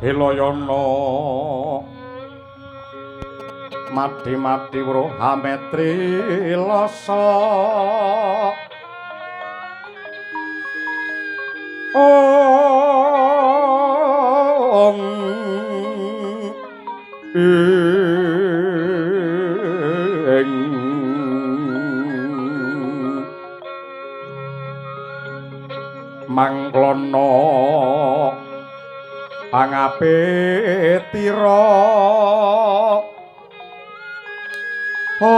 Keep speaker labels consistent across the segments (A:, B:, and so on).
A: Beloyono mati-mati weruh hametri lasa. Ong ing mangklono pangapitira. Ong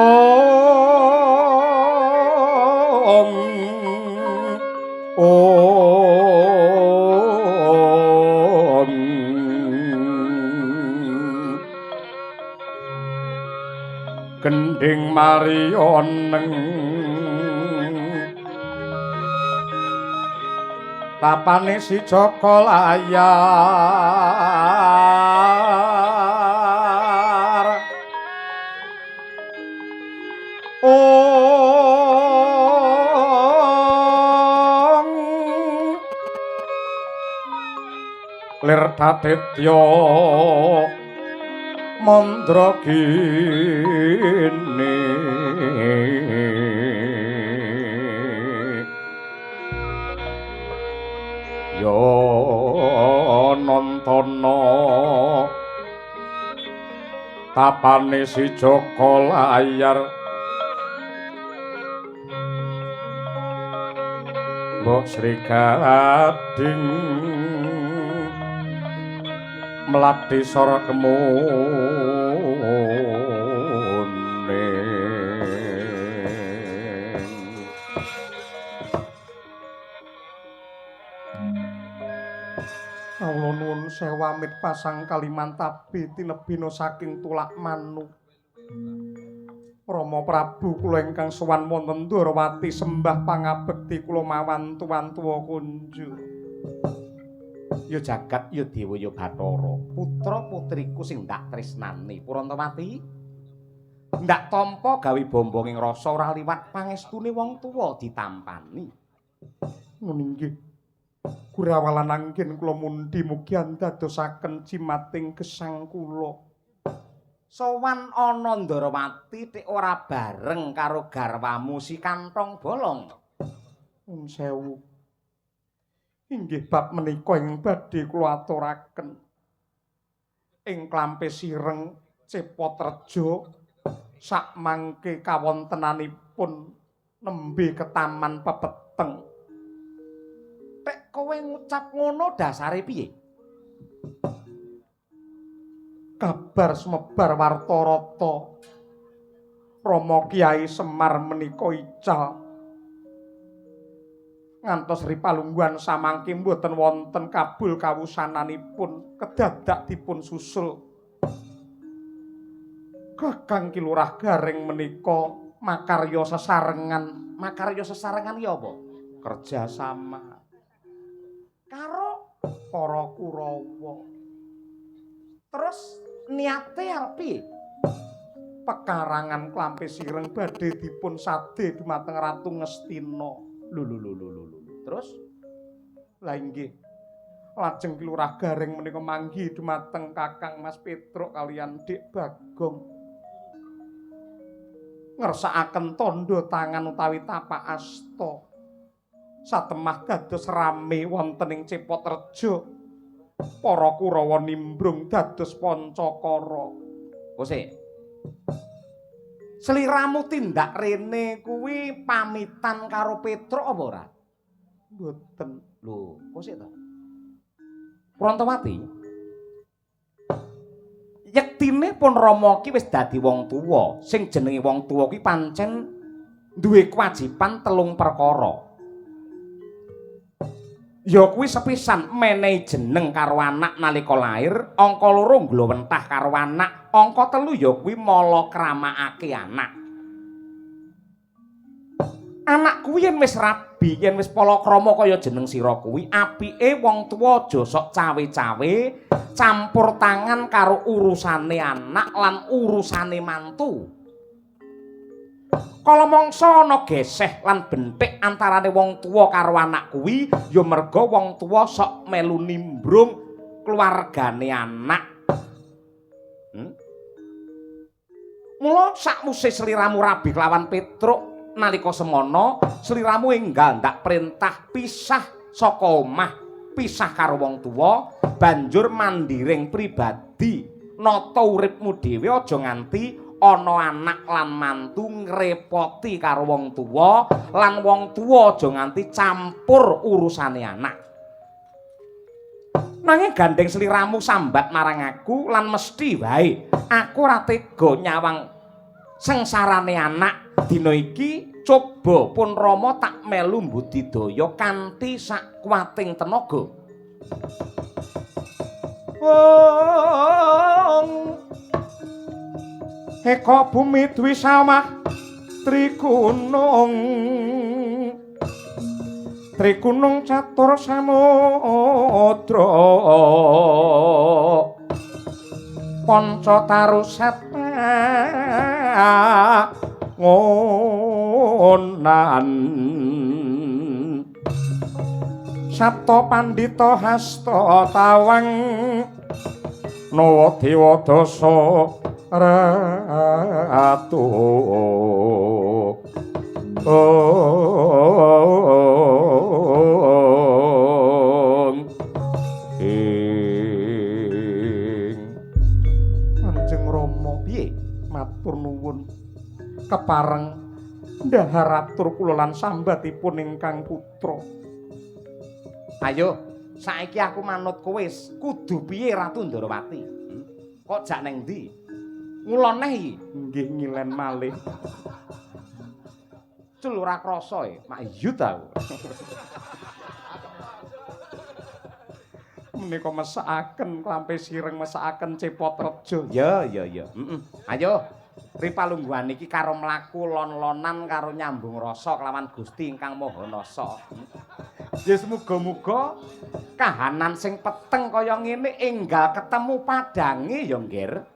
A: ong gending marioneng tapane si Jaka Layar. Ong lir dadetya mandragini. Ya nontona tapane si Jaka Layar. Mbok Sri Gading mlati sora kemune. Kawula nuwun sewu amit pasang Kalimantabi tinebina saking Tulak Manu. Rama Prabu kula ingkang sowan wonten Ndorowati sembah pangabekti kula mawantu-wantuwa kunjur.
B: Ya jagat ya dewa ya bathara, putra putriku sing ndak tresnani Purantawati. Ndak tampa gawe bombonging rasa ora liwat pangestune wong tuwa ditampani.
A: Ngono inggih. Gurawalan anggen kula mundi mugi andadosaken jimating gesang kula.
B: Sowan ana Ndorowati tik ora bareng karo garwamu si Kantong Bolong.
A: Nuwun sewu. Inggih bab menika ing badhe kula aturaken. Ing Klampe Sireng Cepotrejo sakmangke kawontenanipun nembe ketaman pepeteng.
B: Tek kowe ngucap ngono dasare piye?
A: Kabar sumebar warta rata. Rama Kyai Semar menika ical. Ngantos ripalungguhan samangke mboten wonten kabul kawusananipun kedadak dipun susul. Kakang Ki Lurah Gareng menika makarya sesarengan.
B: Makarya sesarengan ya apa?
A: Kerjasama
B: karo
A: para Kurawa.
B: Terus niate arep piye?
A: Pekarangan Klampe Sireng badhe dipun sade dumateng Ratu Ngastina.
B: Lho lho lho lho lho. Terus
A: lah inggih. Lajeng Ki Lurah Gareng menika manggi dumateng Kakang Mas Petruk kaliyan Dik Bagong. Ngersakaken tandha tangan utawi tapak asta. Satemah dados rame wonten ing Cepotrejo. Para Kurawa nimbrung dados pancakara.
B: Kose. Sliramu tindak rene kuwi pamitan karo Petruk apa ora?
A: Mboten.
B: Lho, kose to? Prantawati. Yektine pun Rama ki wis dadi wong tuwa. Sing jenenge wong tuwa ki pancen duwe kewajiban telung perkara. Ya kuwi sepisan menehi jeneng karo anak nalika lair, angka loro nglowentah karo anak, angka telu ya kuwi mala kramakake anak. Anak kuwi yen wis rabi, yen wis palakrama kaya jeneng sira kuwi, apike wong tuwa aja sok cawe-cawe, campur tangan karo urusane anak lan urusane mantu. Kala mangsa ana geseh lan benthik antarane wong tuwa karo anak kuwi ya merga wong tuwa sok melu nimbrung keluargane anak. Mula sakwuse sliramu rabi kelawan Petruk nalika semono sliramu enggal ndak perintah pisah saka omah, pisah karo wong tuwa, banjur mandiring pribadi, nata uripmu dhewe aja nganti ana anak lan mantu ngrepoti karo wong tuwa, lan wong tuwa aja nganti campur urusane anak. Nanging gandeng sliramu sambat marang aku lan mesti wae aku ora tega nyawang sengsarane anak. Dina iki coba pun Rama tak melu mbudidaya kanthi sakuwating tenaga.
A: Wong Eka bumi dwi samah trigunung, trigunung catur samudra, panca taru seta ngonan, sabta pandhita hasta tawang, nawa dewa dasa ratu. Ing Kanjeng Rama
B: piye
A: matur nuwun kepareng ndhahar atur kula lan sambatipun ingkang putra.
B: Ayo saiki aku manut kowe, kudu piye Ratu Ndorowati? Kok jak neng ndi? Ngulon neh iki.
A: Nggih ngilen malih.
B: Cul ora krasa e, mak yut aku.
A: Menika mesakaken klampe sireng, mesakaken Cepot Rejo.
B: Ya ya ya. Heeh. Ayo ripalungguhan iki karo mlaku lon-lonan karo nyambung rasa kelawan Gusti ingkang Maha Nasa. Ya muga-muga kahanan sing peteng kaya ngene enggal ketemu padange ya, Ngger.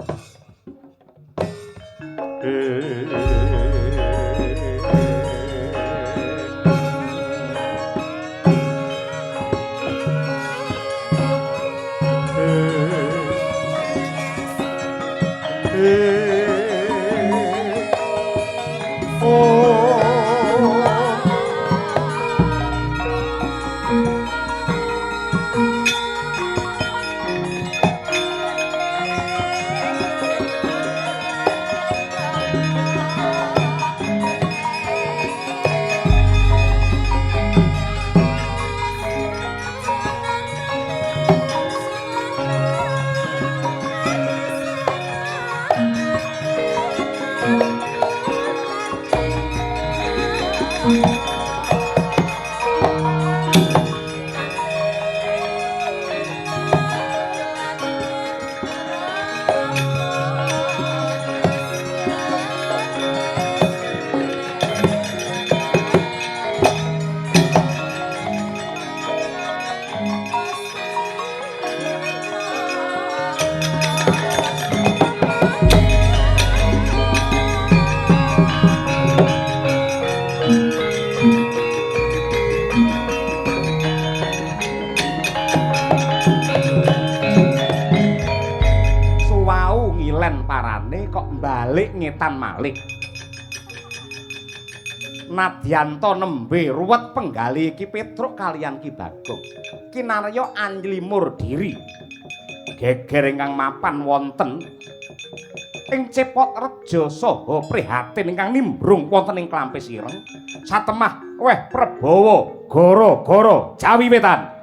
B: Balik ngetan malih. Nadyanto nembe ruwet penggali Ki Petruk kaliyan Ki Bagong. Kinarya anjlimur diri. Geger ingkang mapan wonten ing Cepot Rejo saha prihatin ingkang nimbrung wonten ing Klampis Ireng. Satemah weh Prabawa gara-gara Jawi Wetan.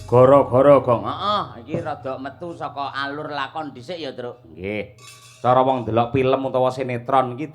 C: Gara-gara gong. Heeh, iki rada metu saka alur lakon dhisik ya, Truk.
B: Nggih. Cara wong ndelok film utawa sinetron iki